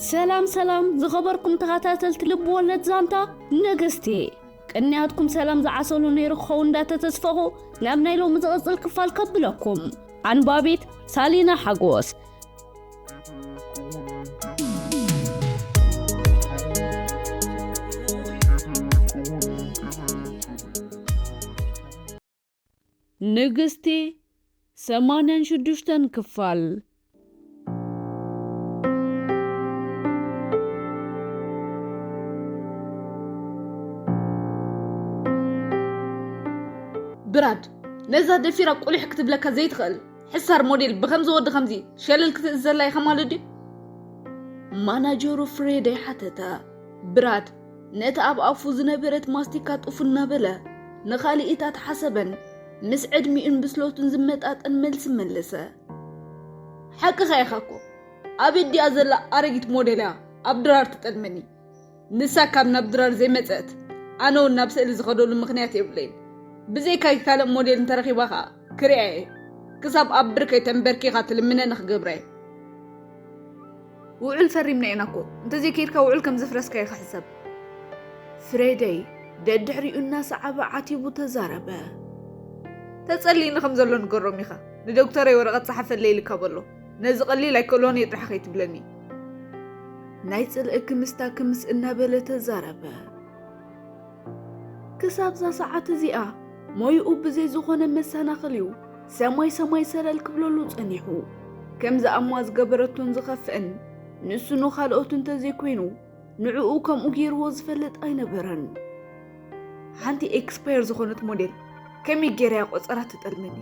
ሰላም ሰላም ዝኸበርኩም ተኸታተልቲ ልብ ወለድ ዛንታ ንግስቲ፣ ቅንያትኩም ሰላም ዝዓሰሉ ነይሩ ክኸውን እንዳተተስፈኹ ናብ ናይ ሎሚ ዝቕጽል ክፋል ከብለኩም። ኣንባቢት ሳሊና ሓጎስ። ንግስቲ ሰማንያን ሽዱሽተን ክፋል። ብራድ፣ ነዛ ደፊራ ቁሊሕ ክትብለካ ዘይትኽእል ሕሳር ሞዴል ብኸምዚ ወዲ ኸምዚ ሸለል ክትእዝዘላ ኢኻ ማለት ድዩ? ማናጀሩ ፍሬደይ ሓተተ። ብራድ ነቲ ኣብ ኣፉ ዝነበረት ማስቲካ ጡፍ እናበለ ንኻልኢታት ሓሰበን ምስ ዕድሚኡን ብስለቱን ዝመጣጠን መልሲ መለሰ። ሓቅኻ ኢኻ እኮ። ኣበይ ድያ ዘላ ኣረጊት ሞዴል እያ ኣብ ድራር ትጠልመኒ። ንሳ ካብ ናብ ድራር ዘይመጸት ኣነ እውን ናብ ስእሊ ዝኸደሉ ምኽንያት የብለይን። ብዘይካይ ካልእ ሞዴል እንተረኺባ ኸኣ ክሪኣ እየ። ክሳብ ኣብ ብርከይ ተንበርኪኻ ትልምነኒ ክገብረ እየ። ውዕል ፈሪምና ኢና እኮ። እንተዘይከይድካ ውዕል ከም ዘፍረስካ ኢኻ ሕሰብ። ፍሬደይ ደድሕሪኡ እናሰዓበ ዓቲቡ ተዛረበ። ተጸሊኒ ከም ዘሎ ንገሮም ኢኻ። ንዶክተረይ ወረቐት ጸሓፈለይ ኢልካ በሎ። ነዚ ቀሊል ኣይክእሎን እየ ጥራሕ ከይትብለኒ። ናይ ጽልኢ ክምስታ ክምስ እናበለ ተዛረበ። ክሳብዛ ሰዓት እዚኣ ሞይኡ ብዘይ ዝኾነ መሰናኽል እዩ ሰማይ ሰማይ ሰለል ክብለሉ ጸኒሑ። ከምዚ ኣማ ዝገበረቶን ዝኸፍእን ንሱ ንኻልኦት እንተዘይኮይኑ ንዕኡ ከምኡ ገይርዎ ዝፈልጥ ኣይነበረን። ሓንቲ ኤክስፓየር ዝኾነት ሞዴል ከመይ ገይራ እያ ቆጸራ ትጠልመኒ?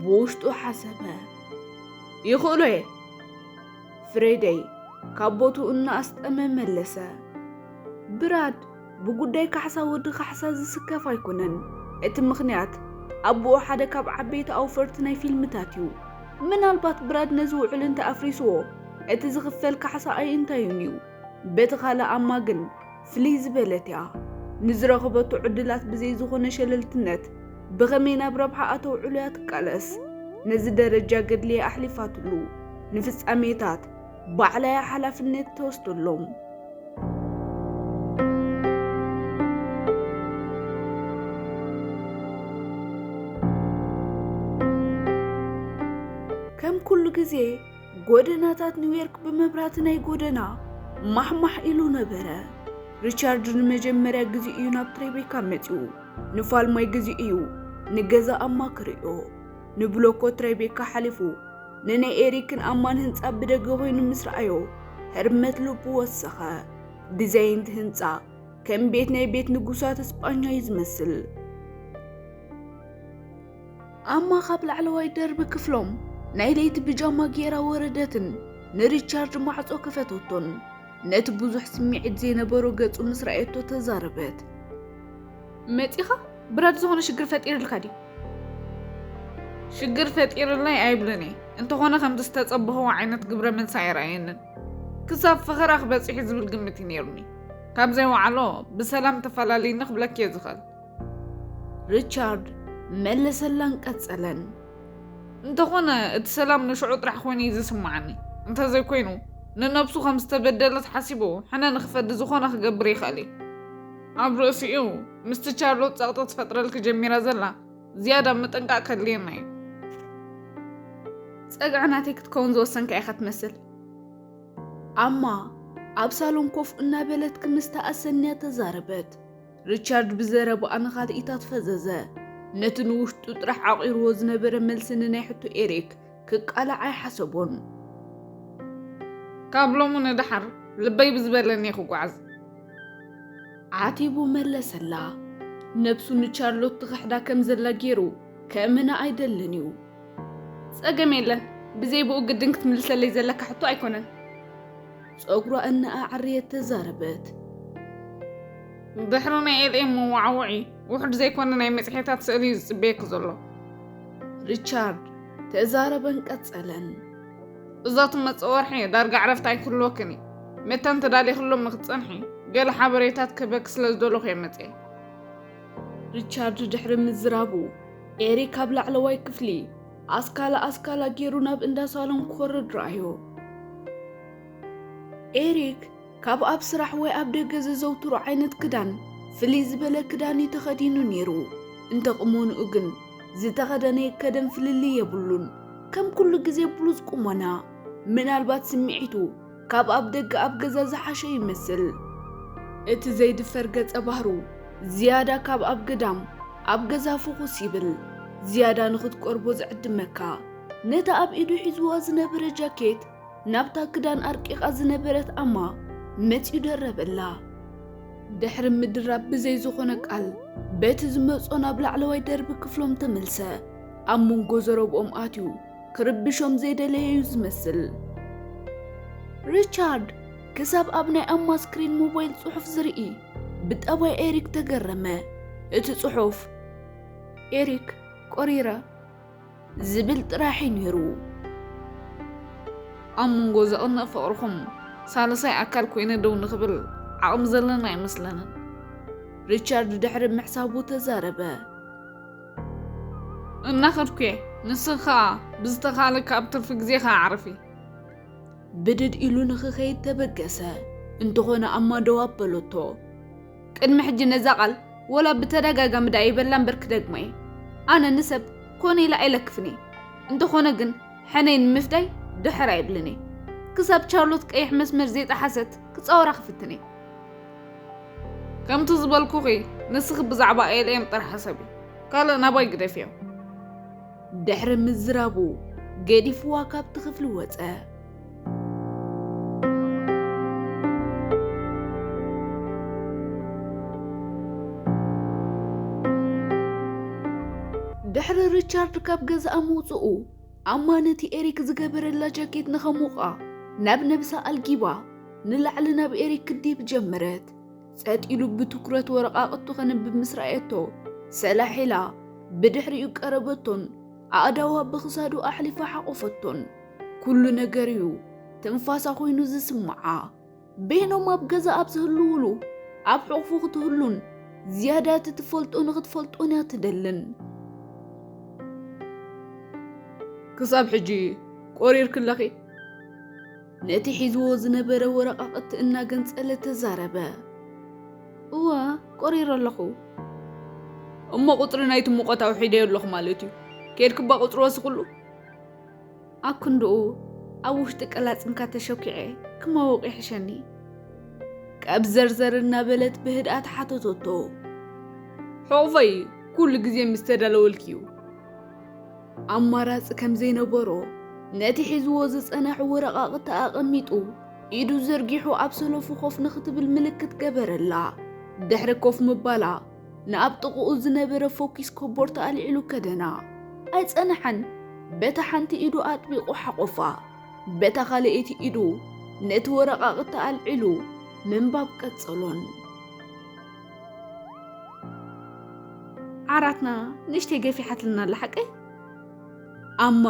ብውሽጡ ሓሰበ። ይኽእሎ እየ። ፍሬደይ ካብ ቦትኡ እናኣስጠመ መለሰ። ብራድ ብጉዳይ ካሕሳ ወዲ ካሕሳ ዝስከፍ ኣይኮነን። እቲ ምኽንያት ኣቦኡ ሓደ ካብ ዓበይቲ ኣውፈርቲ ናይ ፊልምታት እዩ። ምናልባት ብራድ ነዚ ውዕል እንተ ኣፍሪስዎ እቲ ዝኽፈል ካሕሳ ኣይእንታዩን እዩ። በቲ ካልእ ኣማ ግን ፍልይ ዝበለት እያ። ንዝረኸበቶ ዕድላት ብዘይ ዝኾነ ሸለልትነት ብኸመይ ናብ ረብሓ ኣተውዕሎ እያ ትቃለስ። ነዚ ደረጃ ገድሊ እያ ኣሕሊፋትሉ። ንፍጻሜታት ባዕላ እያ ሓላፍነት ትወስደሎም። ከም ኩሉ ግዜ ጎደናታት ኒውዮርክ ብመብራህቲ ናይ ጎደና ማሕማሕ ኢሉ ነበረ። ሪቻርድ ንመጀመርያ ግዜ እዩ ናብ ትሬቤካ መጺኡ። ንፋልማይ ግዜ እዩ ንገዛ ኣማ ክርእዮ። ንብሎኮ ትሬቤካ ሓሊፉ ንናይ ኤሪክን ኣማን ህንጻ ብደገ ኮይኑ ምስ ረኣዮ ህርመት ልቡ ወሰኸ። ዲዛይን እቲ ህንጻ ከም ቤት ናይ ቤት ንጉሳት ስጳኛ እዩ ዝመስል። ኣማ ካብ ላዕለዋይ ደርቢ ክፍሎም ናይ ለይቲ ብጃማ ጌራ ወረደትን ንሪቻርድ ማዕጾ ከፈተቶን ነቲ ብዙሕ ስምዒት ዘይነበሮ ገጹ ምስ ረኣየቶ ተዛረበት። መጺኻ? ብራድ ዝኾነ ሽግር ፈጢርልካ ድዩ? ሽግር ፈጢርለይ ኣይብልን እየ። እንተኾነ ከምቲ ዝተጸበኽዎ ዓይነት ግብረ መልሲ ኣይረኣየንን። ክሳብ ፈኸራ ክበጽሕ እዩ ዝብል ግምት እዩ ነይሩኒ። ካብ ዘይወዓሎ ብሰላም ተፈላልይኒ ክብለኪ እየ ዝኽእል። ሪቻርድ መለሰላን ቀጸለን። እንተኾነ እቲ ሰላም ንሽዑ ጥራሕ ኮይኑ እዩ ዝስምዓኒ። እንተዘይኮይኑ ንነብሱ ከም ዝተበደለት ሓሲቡ ሕነ ንኽፈዲ ዝኾነ ክገብር ይኽእል እዩ። ኣብ ርእሲኡ ምስቲ ቻርሎት ጸቕጢ ትፈጥረልኪ ጀሚራ ዘላ ዝያዳ ምጥንቃቕ ከድልየና እዩ። ጸግዒ ናተይ ክትከውን ዝወሰንካ ኢኻ ትመስል። ኣማ ኣብ ሳሎን ኮፍ እናበለት ክምስታ ኣሰንያ ተዛረበት። ሪቻርድ ብዘረባኣ ንኻልኢታት ፈዘዘ። ነቲ ንውሽጡ ጥራሕ ዓቒርዎ ዝነበረ መልሲ ንናይ ሕቶ ኤሪክ ክቃላዕ ኣይሓሰቦን። ካብ ሎሚ ንደሓር ልበይ ብዝበለኒ እየ ክጓዓዝ። ዓቲቡ መለሰላ። ነብሱ ንቻርሎት ትኽሕዳ ከም ዘላ ገይሩ ከእምና ኣይደልን እዩ። ጸገም የለን፣ ብዘይ ብኡ ግድን ክትምልሰለይ ዘለካ ሕቶ ኣይኮነን። ጸጉራ እናኣዕረየት ተዛረበት። ድሕሪ ናይ ኤልኤም መወዓውዒ ውሑድ ዘይኮነ ናይ መጽሔታት ስእሊ እዩ ዝጽበየኪ ዘሎ። ሪቻርድ ተዛረበን ቀጸለን። እዛ ትመጽእ ወርሒ ዳርጋ ዕረፍቲ ኣይክህልወክን እዩ። መታን ተዳሊኽሎም ንክትጸንሒ ገለ ሓበሬታት ክህበኪ ስለ ዝደለኹ እየ መጽየ። ሪቻርድ ድሕሪ ምዝራቡ ኤሪክ ኣብ ላዕለዋይ ክፍሊ ኣስካላ ኣስካላ ገይሩ ናብ እንዳ ሳሎን ክወርድ ረኣዮ። ኤሪክ ካብ ኣብ ስራሕ ወይ ኣብ ደገ ዘዘውትሮ ዓይነት ክዳን ፍልይ ዝበለ ክዳን እዩ ተኸዲኑ ነይሩ። እንተ ቅሞንኡ ግን ዝተኸደነዮ ከደን ፍልልይ የብሉን። ከም ኩሉ ግዜ ብሉጽ ቁመና፣ ምናልባት ስምዒቱ ካብ ኣብ ደገ ኣብ ገዛ ዝሓሸ ይመስል። እቲ ዘይድፈር ገጸ ባህሩ ዝያዳ ካብ ኣብ ግዳም ኣብ ገዛ ፍኹስ ይብል። ዝያዳ ንኽትቀርቦ ዝዕድመካ። ነታ ኣብ ኢዱ ሒዝዋ ዝነበረ ጃኬት ናብታ ክዳን ኣርቂቓ ዝነበረት ኣማ መጺኡ ደረበላ። ድሕሪ ምድራብ ብዘይ ዝኾነ ቃል በቲ ዝመጾ ናብ ላዕለዋይ ደርቢ ክፍሎም ተመልሰ። ኣብ መንጎ ዘረብኦም ኣትዩ ክርብሾም ዘይደለየ እዩ ዝመስል። ሪቻርድ ክሳብ ኣብ ናይ ኣማ ስክሪን ሞባይል ጽሑፍ ዝርኢ ብጠባይ ኤሪክ ተገረመ። እቲ ጽሑፍ "ኤሪክ ቆሪረ" ዝብል ጥራሕ እዩ ነይሩ። ኣብ መንጎ ዘቕንእ ፍቕርኹም ሳልሳይ ኣካል ኮይነ ደው ንኽብል ዓቕሚ ዘለና ኣይመስለንን። ሪቻርድ ድሕሪ ምሕሳቡ ተዛረበ። እናኸድኩ እየ። ንስኺ ኸኣ ብዝተኻእለኪ ኣብ ትርፊ ግዜኺ ኣዕርፊ። ብድድ ኢሉ ንኽኸይድ ተበገሰ። እንተኾነ ኣማ ደው ኣበለቶ። ቅድሚ ሕጂ ነዛ ቃል ወላ ብተደጋጋሚ ደኣ ይበላ እምበር ክደግሞ እየ። ኣነ ንሰብ ኮነ ኢለ ኣይለክፍን እየ። እንተኾነ ግን ሕነይ ንምፍዳይ ድሕር ኣይብልን እየ። ክሳብ ቻርሎት ቀይሕ መስመር ዘይጠሓሰት ክጻወራ ክፍትን እየ። ከምቲ ዝበልኩኺ ንስኺ ብዛዕባ ኤልኤም ጥራሕ ሕሰቢ። ካልእ ናባይ ግደፍዮ። ድሕሪ ምዝራቡ ገዲፍዋ ካብቲ ክፍሊ ወጸ። ድሕሪ ሪቻርድ ካብ ገዛኣ ምውጽኡ፣ ኣማ ነቲ ኤሪክ ዝገበረላ ጃኬት ንኸሙቓ ናብ ነብሳ ኣልጊባ ንላዕሊ ናብ ኤሪክ ክድይብ ጀመረት። ጸጥ ኢሉ ብትኩረት ወረቓቕቱ ከንብብ ምስ ረኣየቶ፣ ሰላሕ ኢላ ብድሕሪኡ ቀረበቶን ኣእዳዋ ብኽሳዱ ኣሕሊፋ ሓቖፈቶን። ኩሉ ነገር እዩ ትንፋሳ ኮይኑ ዝስምዓ። በይኖም ኣብ ገዛ ኣብ ዝህልውሉ ኣብ ሕቑፉ ክትህሉን ዝያዳ እቲ ትፈልጦ ንኽትፈልጦን እያ ትደልን። ክሳብ ሕጂ ቆሪርኪ ኣለኺ? ነቲ ሒዝዎ ዝነበረ ወረቓቕቲ እናገንጸለ ተዛረበ። እወ፣ ቆሪረ ኣለኹ። እሞ ቁጽሪ ናይቲ ሙቐት ኣውሒደዮ ኣለኹ ማለት እዩ። ኬድኪ እባ ቁጽሪ ወስኽሉ። ኣክንድኡ ኣብ ውሽጢ ቀላጽምካ ተሸኪዐ ክመውቕ ይሕሸኒ። ካብ ዘርዘር እናበለት ብህድኣት ሓተተቶ። ሕቑፈይ ኩሉ ግዜ ምስ ተዳለወልኪ እዩ። ኣማራጺ ከም ዘይነበሮ ነቲ ሒዝዎ ዝጸነሐ ወረቓቕቲ ኣቐሚጡ ኢዱ ዘርጊሑ ኣብ ሰለፉ ኮፍ ንኽትብል ምልክት ገበረላ። ድሕሪ ኮፍ ምባላ ንኣብ ጥቕኡ ዝነበረ ፎኪስ ኮቦርታ ኣልዒሉ ከደና። ኣይጸንሐን። በታ ሓንቲ ኢዱ ኣጥቢቑ ሓቖፋ። በታ ካልኣይቲ ኢዱ ነቲ ወረቓቕቲ ኣልዒሉ ምንባብ ቀጸሎን። ዓራትና ንእሽተይ ገፊሓትልና ኣላ ሓቀይ? ኣማ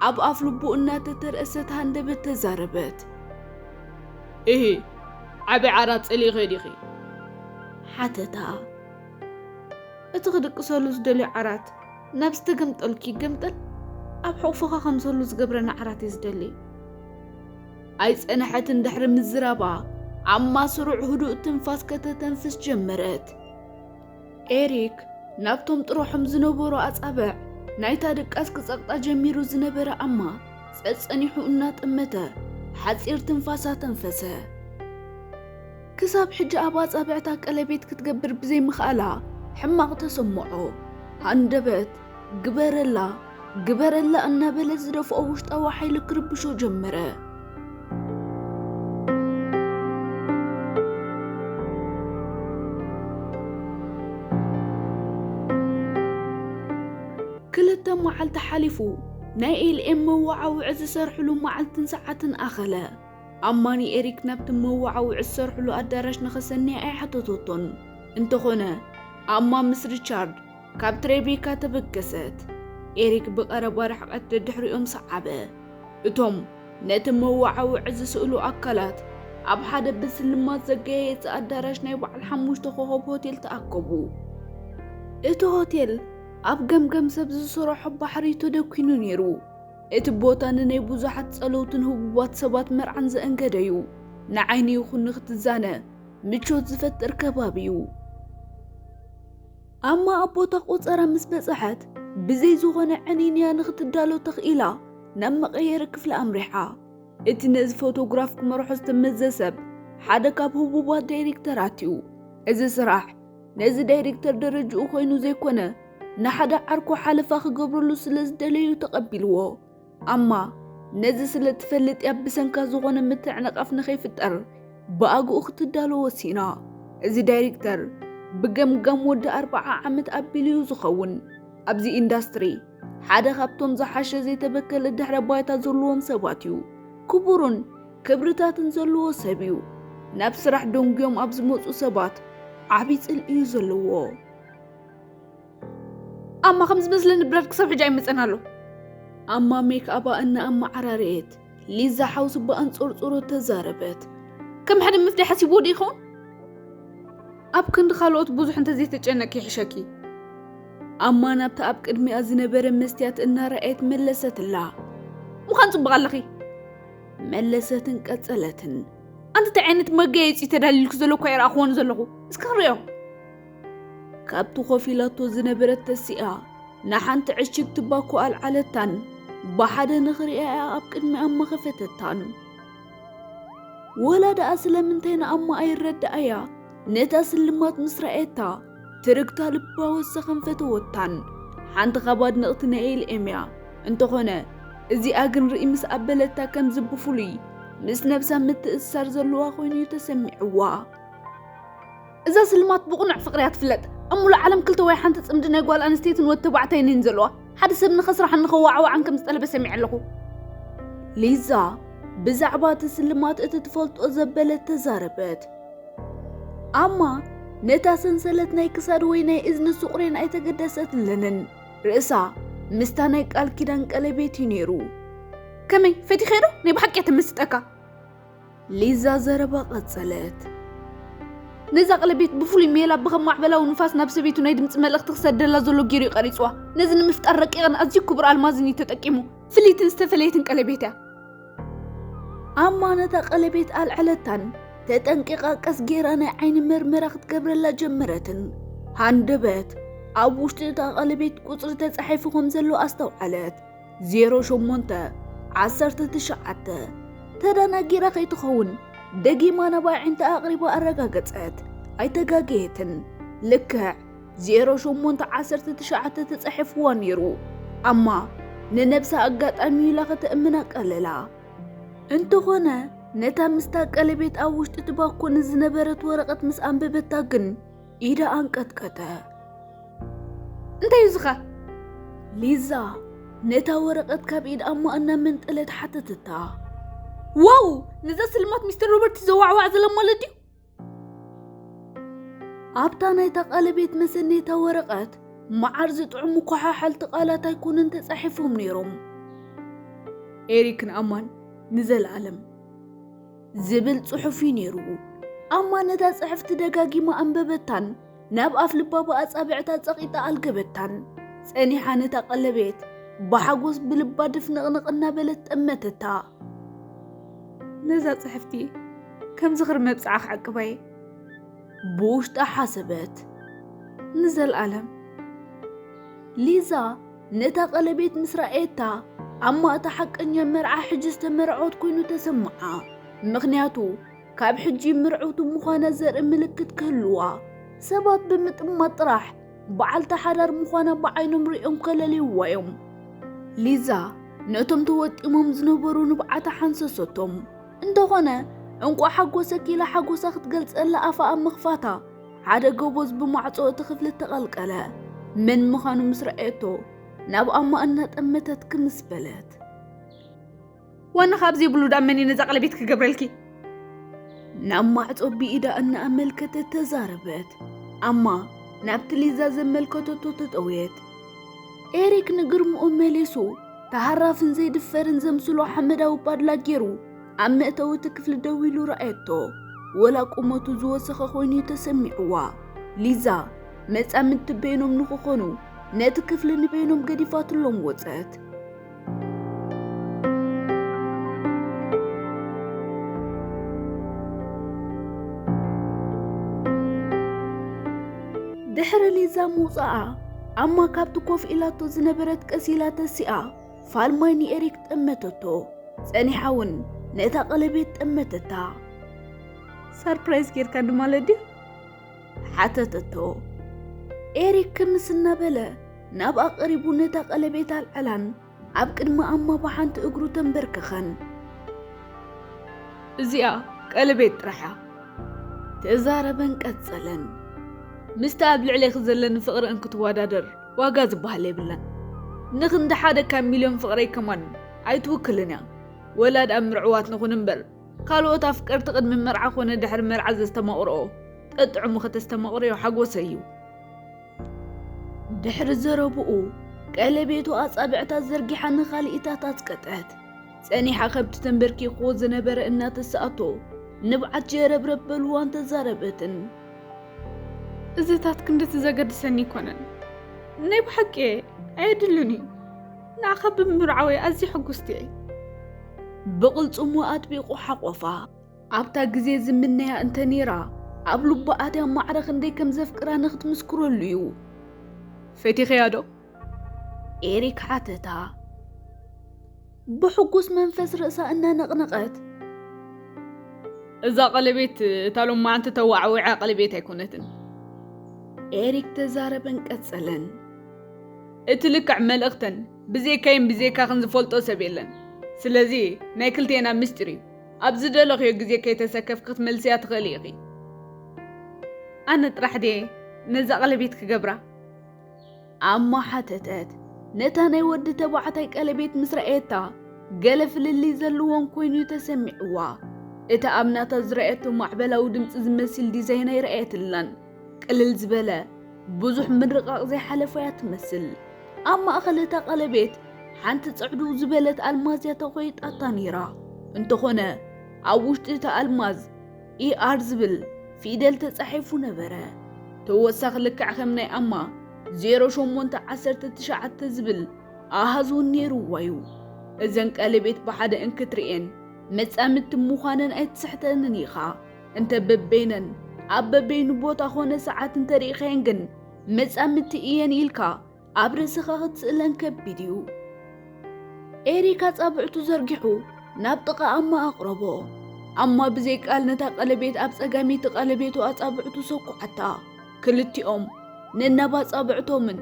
ኣብ ኣፍ ልቡ እናተተርኣሰት ሃንደበት ተዛረበት። እሂ፣ ዓቢ ዓራት ጸሊእኺ ዲኺ? ሓተታ። እቲ ክድቅሰሉ ዝደልዮ ዓራት ናብ ዝተገምጠልኪ ይገምጠል፣ ኣብ ሕቑፍኻ ከምዘሉ ዝገብረኒ ዓራት እየ ዝደሊ። ኣይጸንሐትን ድሕሪ ምዝራባ፣ ኣማ ስሩዕ ህዱእ ትንፋስ ከተተንፍስ ጀመረት። ኤሪክ ናብቶም ጥሮሖም ዝነበሩ ኣጻብዕ ናይታ ድቃስ ክጸቕጣ ጀሚሩ ዝነበረ ኣማ ጸጸኒሑ እናጠመተ ሓጺር ትንፋሳ ተንፈሰ። ክሳብ ሕጂ ኣብ ኣጻብዕታ ቀለቤት ክትገብር ብዘይምኽኣላ ሕማቕ ተሰምዖ። ሃንደበት፣ "ግበረላ፣ ግበረላ" እናበለ ዝደፍኦ ውሽጣዊ ሓይሊ ክርብሾ ጀመረ። ክልተ መዓልቲ ሓሊፉ፣ ናይ ኤልኤም መወዓውዒ ዝሰርሕሉ መዓልትን ሰዓትን ኣኸለ። ኣማ ንኤሪክ ናብቲ መወዓውዒ ዝሰርሕሉ ኣዳራሽ ንኸሰንያ ኣይሓተተቶን። እንተኾነ፣ ኣማ ምስ ሪቻርድ ካብ ትሬቤካ ተበገሰት። ኤሪክ ብቐረባ ርሕቀት ደድሕሪኦም ሰዓበ። እቶም ነቲ መወዓውዒ ዝስእሉ ኣካላት ኣብ ሓደ ብስልማት ዘገያየጸ ኣዳራሽ ናይ በዓል ሓሙሽተ ኮኸብ ሆቴል ተኣከቡ። እቲ ሆቴል ኣብ ገምገም ሰብ ዝሰርሖ ባሕሪ ተደኲኑ ነይሩ። እቲ ቦታ ንናይ ብዙሓት ጸለውትን ህቡባት ሰባት መርዓን ዘእንገደ'ዩ። ንዓይኒ ይኹን ንኽትዛነ ምቾት ዝፈጥር ከባቢ እዩ። ኣማ ኣብ ቦታ ቆጸራ ምስ በጽሐት፣ ብዘይ ዝኾነ ዕንይንያ ንኽትዳሎ ተኽኢላ ናብ መቐየሪ ክፍሊ ኣምሪሓ። እቲ ነዚ ፎቶግራፍ ክመርሖ ዝተመዘ ሰብ ሓደ ካብ ህቡባት ዳይሬክተራት እዩ። እዚ ስራሕ ነዚ ዳይሬክተር ደረጅኡ ኮይኑ ዘይኮነ፣ ንሓደ ዓርኩ ሓለፋ ክገብረሉ ስለ ዝደለዩ ተቐቢልዎ። ኣማ ነዚ ስለ ትፈልጥ እያ ብሰንካ ዝኾነ ምትዕንቓፍ ንኸይፍጠር ብኣግኡ ክትዳሎ ወሲና። እዚ ዳይሬክተር ብገምጋም ወዲ ኣርብዓ ዓመት ኣቢሉ እዩ ዝኸውን። ኣብዚ ኢንዳስትሪ ሓደ ካብቶም ዝሓሸ ዘይተበከለ ድሕረ ባይታ ዘለዎም ሰባት እዩ። ክቡርን ክብርታትን ዘለዎ ሰብ እዩ። ናብ ስራሕ ደንጉዮም ኣብ ዝመፁ ሰባት ዓብዪ ፅልኢ እዩ ዘለዎ። ኣማ ከም ዝመስለኒ ብራድ ክሳብ ሕጂ ኣይመፀን ኣሎ። ኣማ ሜክኣባ እናኣመዓራረየት ሊዛ ሓውሲ ብኣንፀርፅሮ ተዛረበት። ከም ሓደ መፍትሒ ሓሲብዎ ዶ ይኸውን? ኣብ ክንዲ ካልኦት ብዙሕ እንተዘይተጨነቅኪ ይሕሸኪ። ኣማ ናብቲ ኣብ ቅድሚኣ ዝነበረ መስትያት እናረኣየት መለሰትላ። ምዃን ጽቡቕ ኣለኺ። መለሰትን ቀጸለትን። ኣንቲ እንታይ ዓይነት መጋየጺ ተዳልዩልኪ ዘሎ እኳ ኣይረኣኽዎን ዘለኹ። እስኪ ክንሪኦ። ካብቲ ኮፍ ኢላቶ ዝነበረት ተሲኣ ንሓንቲ ዕሽግ ትባኮ ኣልዓለታን ብሓደ ንኽሪኣያ ኣብ ቅድሚኣ ኣማ ከፈተታን። ወላ ደኣ ስለምንታይ ንኣማ ኣይረዳኣያ፣ ነታ ስልማት ምስ ረኣየታ ትርግታ ልባ ወሰኸን ፈተወታን። ሓንቲ ካብ ኣድነቕቲ ናይ ኤልኤም እያ። እንተኾነ እዚኣ ግን ርኢ ምስ ኣበለታ ከምዚ ብፍሉይ ምስ ነብሳ ምትእስሳር ዘለዋ ኮይኑ እዩ ተሰሚዕዋ። እዛ ስልማት ብቕኑዕ ፍቕሪ እያ ትፍለጥ። ኣብ ሙሉእ ዓለም ክልተ ወይ ሓንቲ ጽምዲ ናይ ጓል ኣንስተይትን ወዲ ተባዕታይን እየን ዘለዋ። ሓደ ሰብ ንኸስራሕን ንኸዋዕዋዕን ከም ዝጠለበ ሰሚዐ ኣለኹ። ሊዛ ብዛዕባ እቲ ስልማት እቲ ትፈልጦ ዘበለት ተዛረበት። ኣማ ነታ ሰንሰለት ናይ ክሳድ ወይ ናይ እዝኒ ሱቕሬን ኣይተገደሰትለንን። ርእሳ ምስታ ናይ ቃል ኪዳን ቀለቤት እዩ ነይሩ። ከመይ ፈቲኸ ዶ ናይ ብሓቂ እያ ተመስጠካ? ሊዛ ዘረባ ቀጸለት። ነዛ ቀለቤት ብፍሉይ ሜላ ብኸም ማዕበላዊ ንፋስ ናብ ሰበይቱ ናይ ድምጺ መልእኽቲ ክሰደላ ዘሎ ገይሩ እዩ ቀሪጽዋ። ነዚ ንምፍጣር ረቂቕን ኣዝዩ ክቡር ኣልማዝን እዩ ተጠቂሙ። ፍልይትን ዝተፈለየትን ቀለቤት እያ። ኣማ ነታ ቀለቤት ኣልዐለታን ተጠንቂቓ ቀስ ገይራ ናይ ዓይኒ መርመራ ክትገብረላ ጀመረትን። ሃንደበት ኣብ ውሽጢ እታ ቀለቤት ቁጽሪ ተጻሒፉ ከም ዘሎ ኣስተውዓለት። ዜሮ ሸሞንተ ዓሰርተ ትሽዓተ። ተደናጊራ ከይትኸውን ደጊማ ናብ ኣዒንታ ኣቕሪባ ኣረጋገጸት። ኣይተጋገየትን። ልክዕ ዜሮ ሸሞንተ ዓሰርተ ትሽዓተ ተጻሒፍዋ ነይሩ። ኣማ ንነብሳ ኣጋጣሚ ኢላ ከተእምና ቀለላ። እንተኾነ ነታ ምስታ ቀለቤት ኣብ ውሽጢ ትባኮ ንዝነበረት ወረቐት ምስ ኣንበበታ ግን ኢዳ ኣንቀጥቀጠ። እንታይ እዩ ዝኻ? ሊዛ ነታ ወረቐት ካብ ኢድ ኣማ እናመንጠለት ሓተተታ። ዋው! ነዛ ስልማት ሚስተር ሮበርት ዘዋዕዋዕ ዘላ ማለት ድዩ? ኣብታ ናይታ ቀለቤት መሰነይታ ወረቐት መዓር ዝጥዕሙ ኮሓሓልቲ ቃላት ኣይኮኑን ተጻሒፎም ነይሮም። ኤሪክን ኣማን ንዘለኣለም ዝብል ጽሑፍ እዩ ነይሩ። ኣማ ነታ ጽሕፍቲ ደጋጊማ ኣንበበታን ናብ ኣፍ ልባ ብኣጻብዕታ ጸቒጣ ኣልገበታን። ጸኒሓ ነታ ቀለቤት ብሓጎስ ብልባ ድፍንቕንቕ እናበለት ጠመተታ። ነዛ ጽሕፍቲ ከም ዝኽሪ መብጽዓ ክዕቅባ እየ። ብውሽጣ ሓሰበት። ንዘለኣለም። ሊዛ ነታ ቀለቤት ምስ ረኣየታ፣ ኣማ እታ ሓቀኛ መርዓ ሕጂ ዝተመርዐወት ኮይኑ ተሰምዓ። ምኽንያቱ ካብ ሕጂ ምርዕውቲ ምዃና ዘርኢ ምልክት ክህልዋ፣ ሰባት ብምጥማት ጥራሕ በዓልቲ ሓዳር ምዃና ብዓይኖም ሪኦም ከለልይዋ እዮም። ሊዛ ነቶም ተወጢሞም ዝነበሩ ንብዓታ ሓንሰሰቶም። እንተኾነ፣ እንቋዕ ሓጎሰኪ ኢላ ሓጎሳ ክትገልጸላ ኣፋ ኣብ ምኽፋታ፣ ሓደ ጎበዝ ብማዕጾ እቲ ክፍሊ ተቐልቀለ። መን ምዃኑ ምስ ረኣየቶ፣ ናብ ኣማ እናጠመተት ክምስ በለት። ዋና ካብ ዘይብሉ ዳ መን እዩ ነዛ ቀለቤት ክገብረልኪ? ናብ ማዕጾ ብኢዳ እናኣመልከተት ተዛረበት። ኣማ ናብቲ ሊዛ ዘመልከተቶ ተጠውየት። ኤሪክ ንግርምኡ መሊሱ፣ ተሃራፍን ዘይድፈርን ዘምስሎ ሓመዳዊ ባድላ ገይሩ ኣብ መእተዊ እቲ ክፍሊ ደው ኢሉ ረኣየቶ። ወላ ቁመቱ ዝወሰኸ ኮይኑ እዩ ተሰሚዕዋ። ሊዛ መጻምድቲ በይኖም ንኽኾኑ ነቲ ክፍሊ ንበይኖም ገዲፋትሎም ወጸት። ድሕሪ ሊዛ ምውጻኣ፣ ኣማ ካብቲ ኮፍ ኢላቶ ዝነበረት ቀስ ኢላ ተሲኣ፣ ፋል ማይ ንኤሪክ ጠመተቶ። ጸኒሓ እውን ነታ ቀለቤት ጠመተታ። "ሰርፕራይዝ ጌርካኒ ማለት ድዩ?" ሓተተቶ። ኤሪክ ክምስ እናበለ ናብኣ ቀሪቡ ነታ ቀለቤት ኣልዐላን ኣብ ቅድሚ ኣማ ብሓንቲ እግሩ ተንበርከኸን። "እዚኣ ቀለቤት ጥራሓ" ተዛረበን ቀጸለን። "ምስቲ ኣብ ልዕሌኺ ዘለኒ ፍቕሪ እንክትወዳደር ዋጋ ዝበሃል የብላን። ንኽንዲ ሓደ ካብ ሚልዮን ፍቕረይ ከማን ኣይትውክልን እያ። ወላ ደኣ ምርዕዋት ንኹን እምበር፣ ካልኦት ኣፍቀርቲ ቅድሚ መርዓ ኮነ ድሕሪ መርዓ ዘስተማቕርኦ ጠጥዕሙ ከተስተማቕርዮ ሓጎሰይ እዩ።" ድሕሪ ዘረብኡ፣ ቀለቤቱ ኣጻብዕታ ዘርጊሓ ንኻልኢታት ኣጽቀጠት። ጸኒሓ ከብቲ ተንበርኪኽዎ ዝነበረ እናተሳእቶ፣ ንብዓት ጀረብረብ በልዋን ተዛረበትን። "እዚታት ክንድቲ ዘገድሰኒ ኣይኮነን። ናይ ብሓቂ ኣየድልን እዩ። ንዓኻ ብምርዓወይ ኣዝየ ሕጉስቲ እየ።" ብቕልጽሙ ኣጥቢቑ ሓቖፋ። ኣብታ ግዜ ዝምነያ እንተ ነይራ፣ ኣብ ልቡ ኣትያ ማዕረ ክንደይ ከም ዘፍቅራ ንኽትምስክረሉ እዩ። "ፈቲኽያ ዶ?" ኤሪክ ሓተታ። ብሕጉስ መንፈስ ርእሳ እናነቕነቐት። "እዛ ቀለቤት እታ ሎማዓንቲ ተዋዕዊዓ ቀለቤት ኣይኮነትን።" ኤሪክ ተዛረበን ቀጸለን። "እቲ ልክዕ መልእኽተን ብዘይካይን ብዘይካኽን ዝፈልጦ ሰብ የለን። ስለዚ ናይ ክልቴና ምስጢር እዩ። ኣብ ዝደለኽዮ ግዜ ከይተሰከፍኪ ክትመልስያ ትኽእሊ ኢኺ።" "ኣነ ጥራሕ ድየ ነዛ ቀለቤት ክገብራ?" ኣማ ሓተተት። ነታ ናይ ወዲ ተባዕታይ ቀለቤት ምስ ረኣየታ፣ ገለ ፍልልይ ዘለዎም ኮይኑ ተሰሚዕዋ። እታ ኣብ ናታ ዝረኣየቶ ማዕበላዊ ድምጺ ዝመስል ዲዛይን ኣይረኣየትላን። ቅልል ዝበለ፣ ብዙሕ ምርቓቕ ዘይሓለፎ እያ ትመስል። ኣብ ማእከል እታ ቀለቤት ሓንቲ ጽዕድው ዝበለት ኣልማዝ እያ ተኾይጣታ ነይራ። እንተኾነ፣ ኣብ ውሽጢ እታ ኣልማዝ ኢ ኣር ዝብል ፊደል ተጻሒፉ ነበረ። ተወሳኺ ልክዕ ከም ናይ ኣማ ዜሮ ሸሞንተ ዓሰርተ ትሽዓተ ዝብል ኣሃዝ እውን ነይርዋ እዩ። እዘን ቀለቤት ብሓደ እንክትርእየን መጻምድቲ ምዃነን ኣይትስሕተንን ኢኻ። እንተ በበይነን ኣብ በበይኑ ቦታ ኾነ ሰዓት እንተርኢኻየን ግን መጻምድቲ እየን ኢልካ ኣብ ርእስኻ ክትስእለን ከቢድ እዩ። ኤሪክ ኣጻብዕቱ ዘርጊሑ ናብ ጥቓ ኣማ ኣቕረቦ። ኣማ ብዘይ ቃል ነታ ቀለቤት ኣብ ጸጋመይቲ ቀለቤቱ ኣጻብዕቱ ሰኩዓታ። ክልቲኦም ነናብ ኣጻብዕቶምን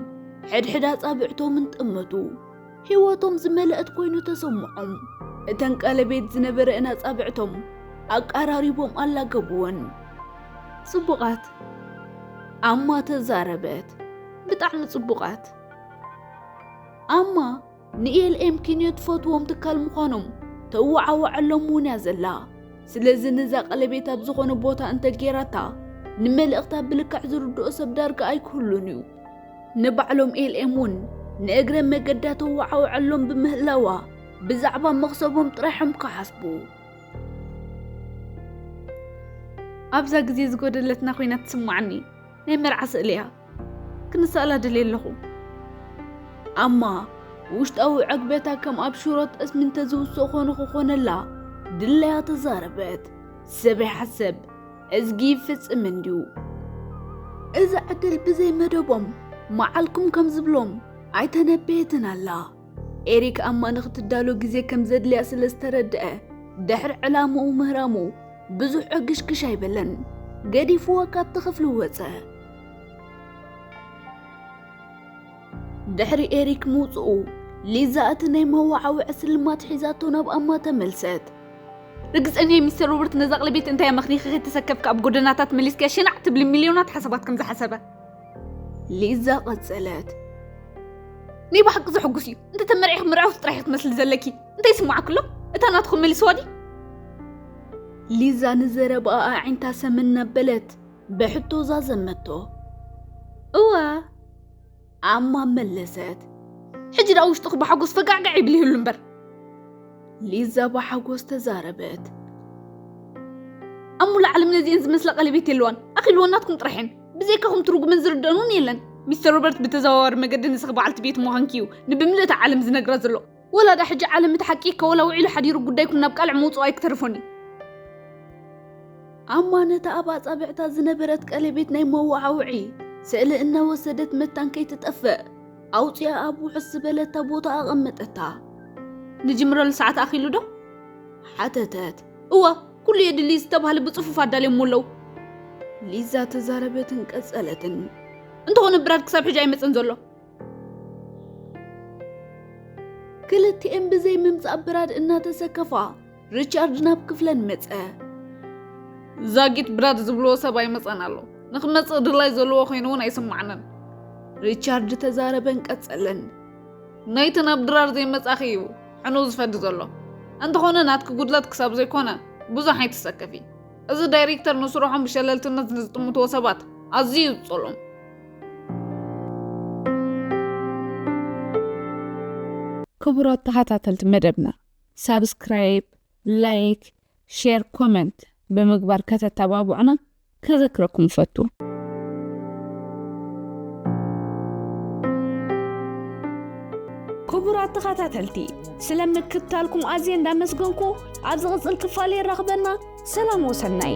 ሕድሕድ ኣጻብዕቶምን ጠመቱ። ህይወቶም ዝመልአት ኮይኑ ተሰምዖም። እተን ቀለቤት ዝነበረአን ኣጻብዕቶም ኣቃራሪቦም ኣላገቡወን። "ጽቡቓት" ኣማ ተዛረበት። "ብጣዕሚ ጽቡቓት!" ኣማ ንኤልኤም ኪንዮ ትፈትዎም ትካል ምዃኖም ተወዓውዐሎም እውን እያ ዘላ። ስለዚ ነዛ ቀለቤት ኣብ ዝኾነ ቦታ እንተ ጌራታ፣ ንመልእኽታ ብልክዕ ዝርድኦ ሰብ ዳርጋ ኣይክህሉን እዩ። ንባዕሎም ኤልኤም እውን ንእግረ መገዳ ተወዓውዐሎም ብምህላዋ፣ ብዛዕባ መኽሰቦም ጥራይ እዮም ክሓስቡ። ኣብዛ ግዜ ዝጎደለትና ኮይና ትስምዓኒ። ናይ መርዓ ስእሊ እያ። ክንስእላ ደልየ ኣለኹ። ኣማ ውሽጣዊ ዕግበታ ከም ኣብ ሽሮ ጠስሚ እንተዝውስኦ ኮነ ክኾነላ ድላያ ተዛረበት። ሰብ ይሓሰብ፣ እዝጊ ይፍጽም እንድዩ። እዚ ዕድል ብዘይ መደቦም መዓልኩም ከም ዝብሎም ኣይተነበየትን ኣላ። ኤሪክ ኣማ ንኽትዳሎ ግዜ ከም ዘድልያ ስለ ዝተረድአ፣ ድሕሪ ዕላምኡ ምህራሙ ብዙሕ ዕግሽግሽ ኣይበለን። ገዲፍዋ ካብቲ ክፍሊ ወጸ። ድሕሪ ኤሪክ ምውጽኡ፣ ሊዛ እቲ ናይ መወዓውዒ ስልማት ሒዛቶ ናብ ኣማ ተመልሰት። ርግጸኛ እየ ሚስተር ሮበርት ነዛ ቅልቤት እንታይ ኣመኽኒኺ ከይተሰከፍኪ ኣብ ጎደናታት መሊስኪያ ሽናዕ ትብሊ ሚልዮናት ሓሳባት ከም ዝሓሰበ። ሊዛ ቀጸለት። ናይ ብሓቂ ዘሐጉስ እዩ። እንተ ተመርዒኺ ምርዓውቲ ጥራሕ ኢኺ ትመስሊ ዘለኪ። እንታይ ይስምዓኪ ኣሎ? እታ ናትኹም መሊስዋ ድዩ? ሊዛ ንዘረባኣ ኣዒንታ ሰመን እናበለት ብሕቶ ዛዘመቶ። እወ። ኣማ መለሰት። ሕጂ ደኣ ውሽጥኺ ብሓጎስ ፈጋዕጋዕ ይብል ይህሉ እምበር። ሊዛ ብሓጎስ ተዛረበት። ኣብ ሙሉእ ዓለም ነዚኤን ዝመስላ ቀለቤት የለዋን። ኣኺልወን ናትኩም ጥራሕ እየን። ብዘይካኹም ትርጉመን ዝርደኣን እውን የለን። ሚስተር ሮበርት ብተዘዋዋሪ መገዲ ንስኺ በዓልቲ ቤት ምዃንኪ እዩ ንብምልእቲ ዓለም ዝነግራ ዘሎ። ወላ ደኣ ሕጂ ዓለም እቲ ሓቂ ከወላ ውዒሉ ሓዲሩ ጉዳይኩም ናብ ቃልዕ ምውጽኡ ኣይክተርፎን እዩ። ኣማ ነታ ኣብ ኣጻብዕታ ዝነበረት ቀለቤት ናይ መወዓውዒ ስእሊ እናወሰደት መታን ከይትጠፍእ ኣውፂኣ ኣብ ውሕስ ዝበለታ ቦታ ኣቐመጠታ። ንጅምረሉ ሰዓት ኣኺሉ ዶ? ሓተተት። እወ፣ ኩሉ የድሊ ዝተባህለ ብፅፉፍ ኣዳልዮሞ ኣለዉ። ሊዛ ተዛረበትን ቀጸለትን። እንተኾነ ብራድ ክሳብ ሕጂ ኣይመጸን ዘሎ። ክልቲኤን ብዘይ ምምጻእ ብራድ እናተሰከፋ ሪቻርድ ናብ ክፍለን መጸ። ዛጊት ብራድ ዝብልዎ ሰብ ኣይመጸን ኣሎ። ንክመጽእ ድላይ ዘለዎ ኮይኑ እውን ኣይስማዕንን። ሪቻርድ ተዛረበን ቀጸለን። ናይቲ ናብ ድራር ዘይመጻኺ እዩ ሕኑ ዝፈዲ ዘሎ። እንተኾነ ናትኪ ጉድለት ክሳብ ዘይኮነ ብዙሕ ኣይትሰከፊ። እዚ ዳይሬክተር ንስርሖም ብሸለልትነት ንዝጥምትዎ ሰባት ኣዝዩ እዩ ዝጸልኦም። ክቡራት ተኸታተልቲ መደብና ሳብስክራይብ፣ ላይክ፣ ሼር፣ ኮመንት ብምግባር ከተተባብዑና ከዘክረኩም እፈቱ። ክቡራት ተኸታተልቲ፣ ስለ ምክትታልኩም ኣዝየ እንዳመስገንኩ፣ ኣብ ዝቕጽል ክፋል የራኽበና። ሰላም ወሰናይ።